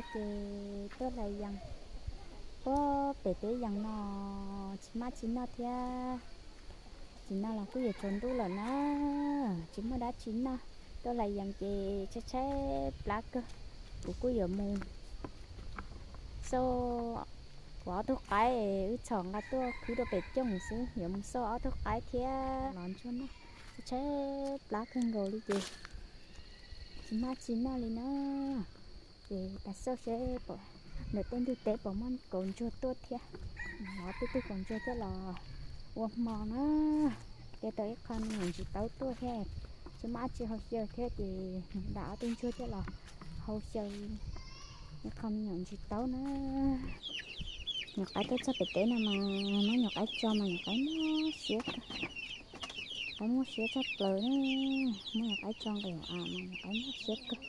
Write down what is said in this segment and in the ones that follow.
Ces tuaj hlais yees puag pem teb yees no, tsis maj tsis noj thiab. Tsis noj los kuj yuav tsaus ntuj lawm na, tsis muaj dab tsi noj. Tuaj hlais yees ces tshaib tshaib plab kawg. Kuv kuj yuav mus xauj kuv ob tug qaib, wb txhom nqa tuaj khwb rau pem cooj xwb, yuav mus xauj ob tug qaib thiab los ntsuag noj. Tshaib plab kawg nkaus li ces tsis maj tsis noj li na. Ces tas xauj seb ntawm tej ntug teb puas muaj kaus ntsuag tuaj thiab. Ob peb tug kaus ntsuag thiab los ua hmo na. Ces tau ib qho me nyuam ntsis taub tuaj thiab. Tsis muaj dab tsi hau xyaw thiab ces dam ob tug ntsuag thiab los hau xyaw ib qho me nyuam ntsis taub na. Nyuam qaib tuaj txog pem teb no mas muab nyuam qaib tso mas nyuam qaib muaj siab kawg. Qaib muaj siab tshaj plaws na. Muab nyuam qaib tso nqis hauv av mas nyuam qaib muaj siab kawg.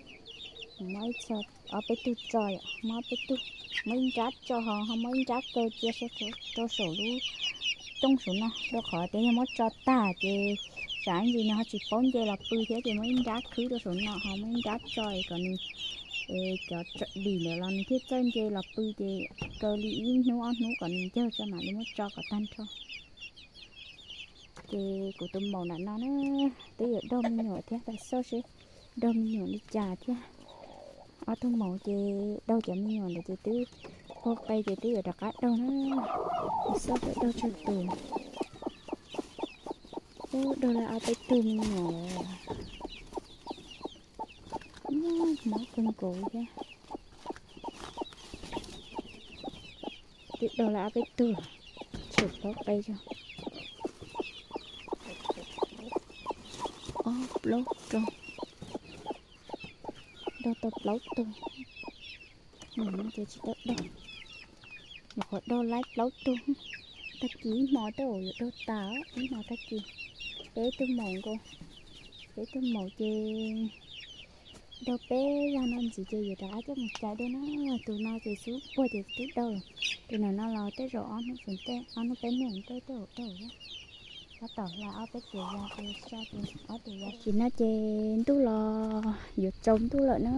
Muab ib txha ob peb tug tso yom, muab ob peb tug, muab ib nrab tso ho ho muab ib nrab kaw cia rau saum lub cooj saum no, rau qhov tias yog muab tso tag ces tsam ib ntsis nws ho tsis paub nce los pw thiab ces muab ib nrab khwb rau saum no ho muab ib nrab tso kom nws, cov dim ntawd los nws thiaj txawj nce los pw ces kaw li ib hnub ob hnub kom nws ncawg tso mam li muab tso kom tag nrho. Ces kuv tus maum nram no na, twb yuav daug me nyuam thiab, tas xauj seb daug me nyuam li cas thiab. Ob tug maum ces daug cov me nyuam ntawd ces twb puag qe ces twb yuav rov qab daug na. Tas xauj seb daug tsawg tus. Ub, daug lawm ob peb tug me nyuam lawm. Mob kawg nkaus thiab. Twb daug lawm ob peb tug, tshem plaub qe tso. Ob plaub rau, daug tau plaub tug. Nim no ces tsis tau daug, nyuam qhuav daug laib plaub tug. Tag kis ib hmo tej zaum yuav daug tas, ib hmo tag kis. Peb tug maum nkaus, peb tug maum ces daug peb zag no ntxiv ces yuav rov qab coj mus cais dua na. Tus no ces xub puag ces twb daug lawm. Tus no los tej zaum ob hnub, ob hnub peb hnub tej zaum daug. Tab tom hlais ob peb tus yas ces so ces ob tus yas. Tam sim no ces ntuj los yuav tsaus ntuj lawm na,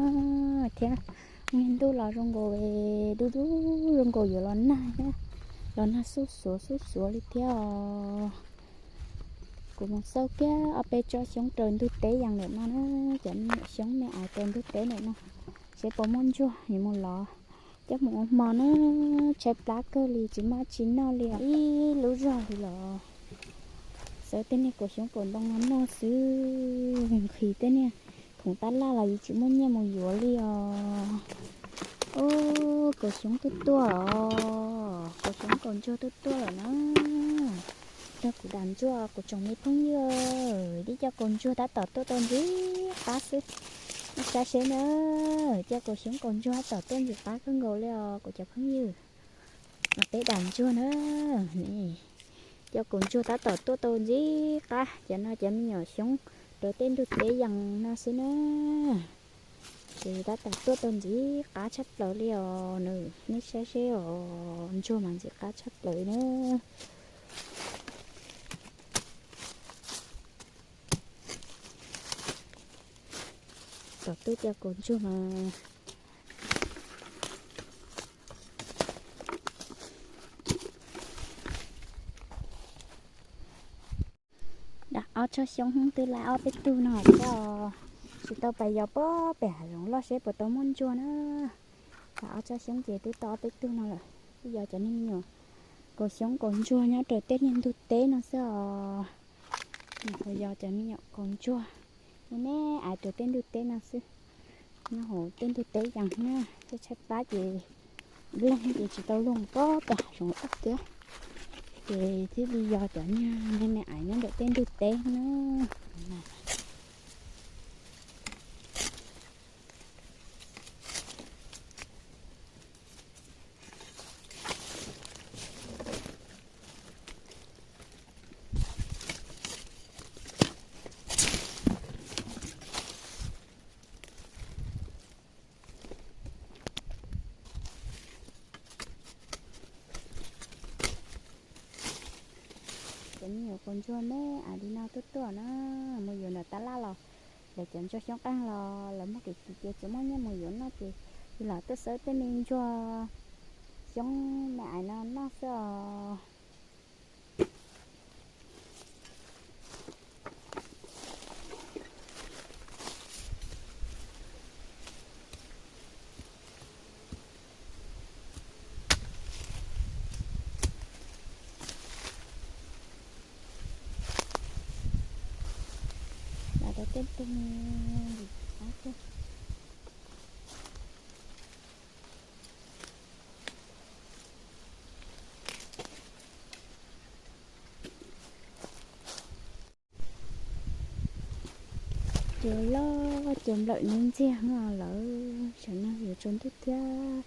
thiab niag ntuj los zoo nkaus, dub dub zoo nkaus yuav los nag thiab, los nag xub xuav xub xuav li thiab os. Kuv mus xauj kiag ob peb tsob xyoob rau ntug teb yees ntawm no na, cov me nyuam xyoob me aiv rau ntug teb ntawm no, seb puas muaj ntsuag es mus lov coj mus ua hmo na. Tshaib plab kawg li, tsis muaj dab tsi noj li, ib lub zog li los xauj tej niag kaus xyoob kaus ntoo no noj xwb, nqhis tej niag khoom tab laj los yeej tsis muaj nyiaj mus yuav li os. Ub, kaus xyoob tuaj tuaj os, kaus xyoob kaus ntsuag tuaj tuaj lawm na. Nrog kuv dam ntsuag kuv tsoom me phooj ywg, tib co kaus ntsuag tab tom tuaj tau ntxim qab xwb. Nej saib seb na, co kaus xyoob kaus ntsuag tab tom tuaj ntxim qab kawg nkaus li os kuv cov phooj ywg. Peb dam ntsuag na, co kaus ntsuag tab tom tuaj tau ntxim qab, cov no cov me nyuam xyoob rau tej ntug teb yees no xwb na. Ces tab tom tuaj tau ntxim qab tshaj plaws li os nws, nej saib seb os, ntsuag mas ntxim qab tshaj plaws na. Tom tuaj co kaus ntsuag mas dam ob tsob xyoob twb laib ob peb tug no thiab os. Tsis tau pais yos puag pem hav zoov loj seb puas tau muaj ntsuag na. Dam ob tsob xyoob ces twb tau ob peb tug no lawm. Twb yos cov niag me nyuam kaus xyoob kaus ntsuag nyob rau tej niag ntug teb no xwb os. Nyuam qhuav yos cov me nyuam kaus ntsuag me me aiv rau tej ntug teb no xwb. Nyob hauv tej ntug teb yees na, tej tshaib plab ces npleeg ces tsis tau luag puag pem hav zoov loj thiab. Ces thiaj li yos cov niag me me aiv nyob ntawm tej ntug teb na. Cov me nyuam kaus ntsuag me aiv li no tuaj tuaj na, mus yuav ntawm tab laj los lawv cov ntsuag xyoob qeej los lawv muag kev kiv ces tsis muaj nyiaj mus yuav noj ces Ces los tuaj xawb tej me ntsuag xyoob me ais no noj xwb os. Los rau tej tug me ntsis qab thiab. Cua loj, cua nplawm ntxiag ntxiag no lawm, tam no yuav tsaus ntuj thiab.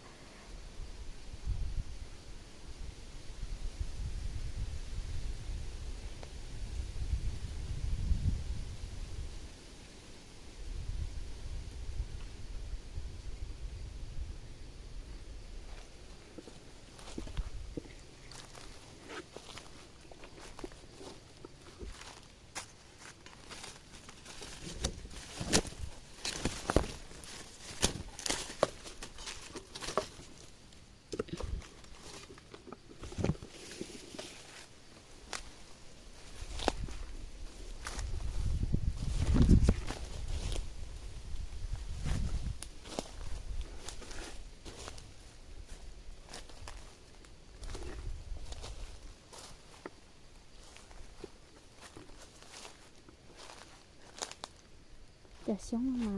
Cov xyoob mas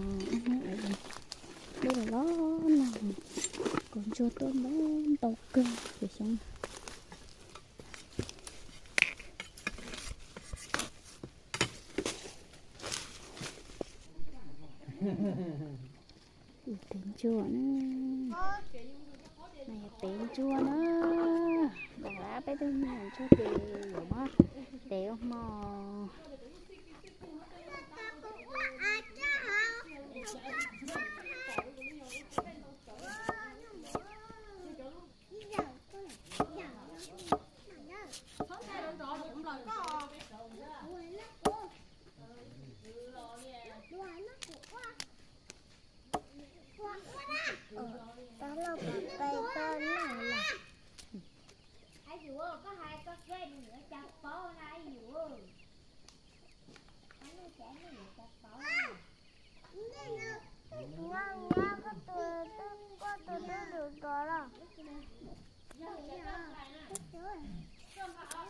dub los los no, cov ntsuag tuaj ntau ntau kawg cov xyoob. Peb ntsuag na, peb ntsuag na, peb tug me nyuam ntsuag ces yuav muab tev ua hmo.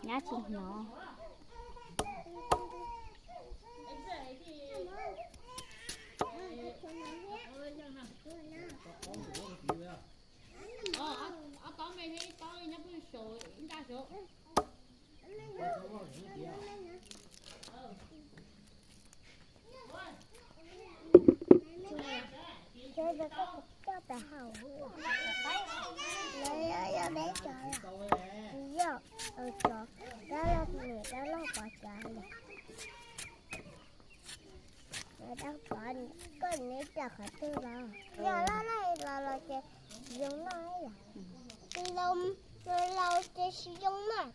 Nyab tsis hnov. Coj peb haus, lawv yog peb cov, tsis yog, cov dab laug, niam dab laug pov cov yom. Dab pov, koj neb cov qhov twg los? Yog loj loj los los ces tsis zoo noj yom. Laus ces tsis zoo noj.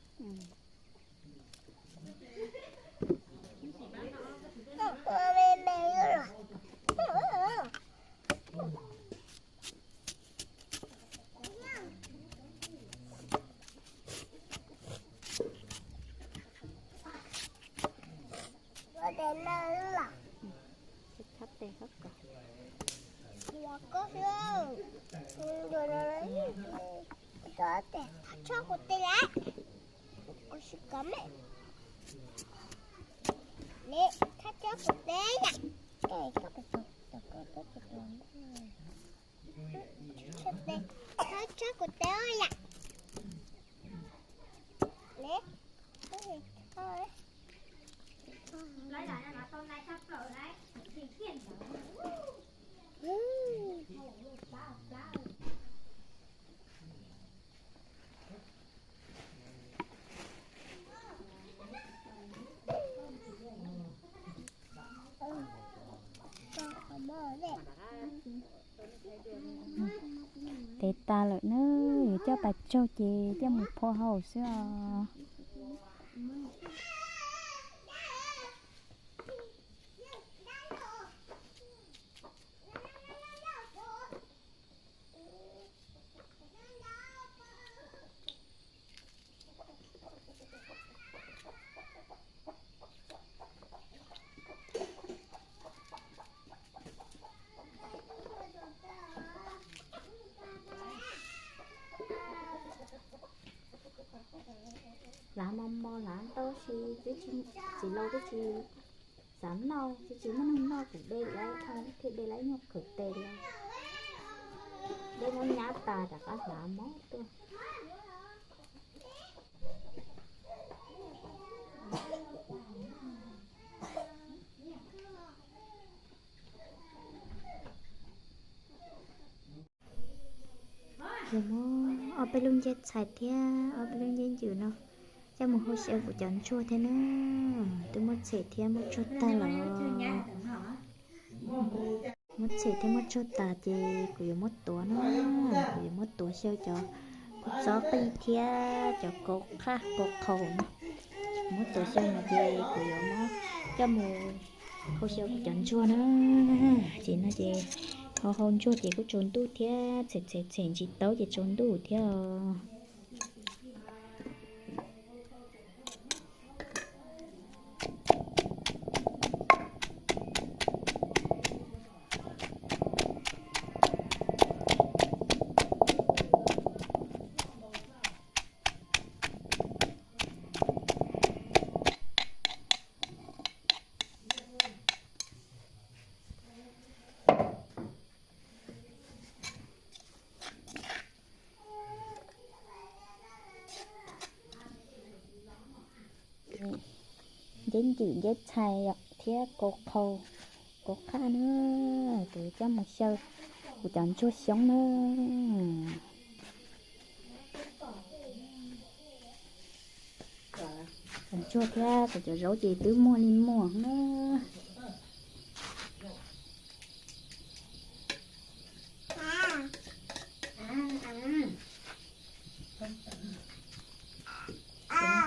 Thab tsob kuv tes lawm. Kuv tsis kom me. Ne, thab tsob kuv tes yam. Thab tsob kuv tes yam. Ne. Tes tas lawm na, yuav coj pas tsaug ces coj mus phua hauv xwb os. Txiv laus twb tsis xav noj, tsis tsis muaj neeg noj kuv de lawm, thiaj de lawm nyuag khaws tes los. De muab nyab tas rov qab hlav mob tuaj. Yuav muab ob peb lub nceb txhais thiab ob peb lub nceb ncws no coj mus hau xyaw kuv cov ntsuag thiab na. Twb muab tshem thiab muab tsuag tag lawm. Muab tshem thiab muab tsuag tas ces kuv yuav muab tuav na. Kuv yuav muab tuav xyaw cov kua txob qij thiab cov kauv qhaj kauv qhaus. Muab tuav xyaw no ces kuv yuav muab coj mus hau xyaw kuv cov ntsuag na. Ces no ces hau hau ntsuag ces kuj tsaus ntuj thiab, tshem tshem tshem ntsis taub ces tsaus ntuj thiab os. Nceb ncws nceb txhais thiab kauv qhaus kauv qhaj na, kuv coj mus xyaw kuv cov ntsuag xyoob na. Cov ntsuag thiab kuv cov zaub ces twb muaj li muaj na.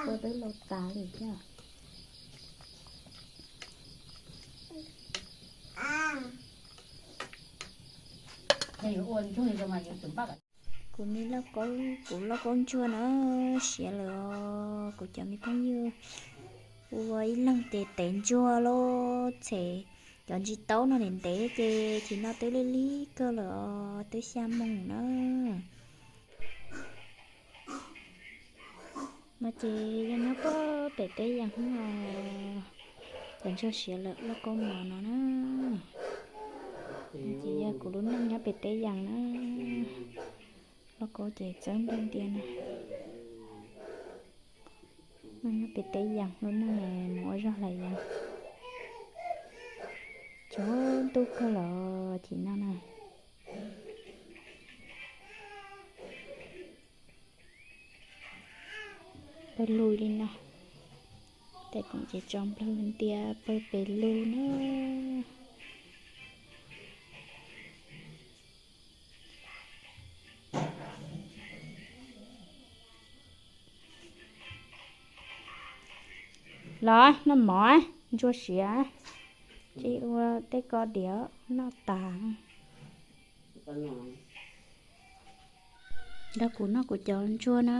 Cov ntsuag twb lau tas li thiab. Kuv me lauj kaub, kuv lauj kaub ntsuag na siav lawm os. Kuv cov me phooj ywg, ua ib leeg ces tev ntsuag los tshem cov ntsis taub no ntev ntev ces tsis no twb lij lib kawg lawm os, twb xya moos na. No ces yog nyob puag pem teb yees os, cov ntsuag siav lawm lauj kaub mos no na. Ces yog kuv lub neej nyob pem teb yees na. Lauj kaub ces txawb nplooj ntias na. Neej nyob pem teb yees, lub neej mus ua zog hlais yees. Tsaus ntuj kawg los ces no na. Pawg lug li no. Tej koom ces tsaus nplooj ntias pawg pes lug na. Los noj mov, ntsuag siav, tsis ua tej ko diav noj tas. Nrog kuv noj kuv cov ntsuag na,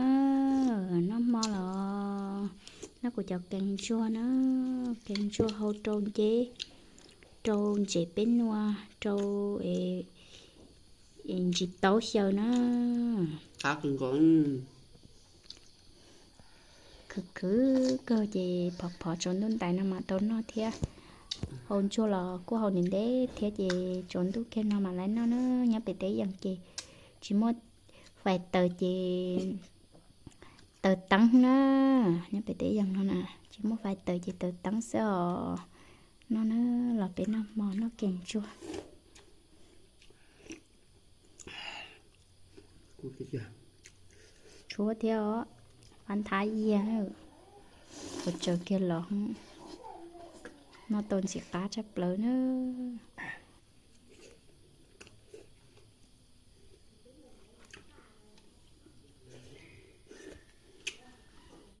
noj hmo los noj kuv cov kees ntsuag na, kees ntsuag hau rau nceb, rau ntses peb nua, rau ntsis taub xyaw na. Khwv khwv kawg ces phov phov tsaus ntuj ntais no mam tau noj thiab. Hau ntsuag los kuj hau ntev ntev thiab ces tsaus ntuj kiag no mam li noj na. Nyob pem teb yees ces tsis muaj fais taws ces taws teeb na. Nyob pem teb yees no na, tsis muaj fais taws ces taws teeb xwb os. No na, los peb noj hmo noj kees ntsuag. Tshuav thiab os, fav nthav yiag, ua tsaws kiag los noj tau ntxim qab tshaj plaws na.